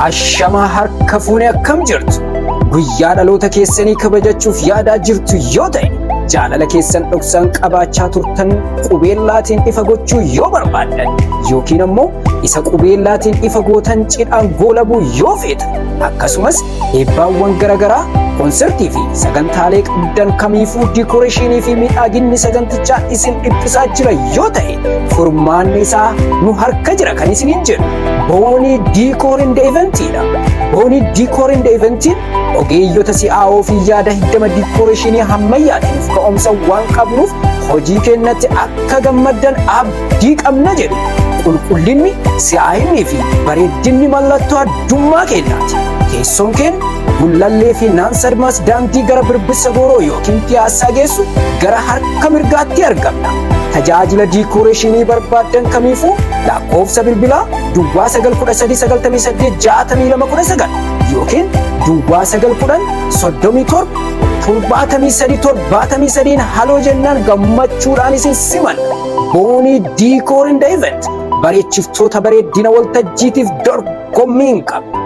Ashamaa, harka fuune, akkam jirtu? Guyyaa dhaloota keessanii kabajachuuf yaadaa jirtu yoo ta'e, jaalala keessan dhoksaan qabaachaa turtan qubeellaatiin ifa gochuu yoo barbaaddan, yookiin ammoo isa qubeellaatiin ifa gootan cidhaan goolabuu yoo feetan, akkasumas eebbaawwan garaagaraa, koonsertii fi sagantaalee qabdan kamiifuu diikoreeshinii fi miidhaginni sagantichaa isin dhiphisaa jira yoo ta'e, furmaanni isaa nu harka jira kan isiniin jedhu Boonii Decor and Eventiidha. Boonii Decor and Eventiin ogeeyyota si'aawoo fi yaada hiddama diikoreeshinii ammayyaatiin ka'umsa waan qabnuuf, hojii keenyatti akka gammaddan abdii qabna jedhu. Qulqullinni, si'aayinnii fi bareedinni mallattoo addummaa keenyaati. Teessoon keenya Gullallee fi Naansarmaas, daandii gara Birbisa Gooroo yookiin Piyaassaa geessu gara harka mirgaatti argamna. Tajaajila diikoreeshinii barbaaddan kamiifuu lakkoofsa bilbilaa 0913986219 yookiin 0910377373 haloo jennaan gammachuudhaan isin simanna. Boonii Decor and Event, bareechiftoota bareeddina waltajjiitiif dorgommii hin qabne.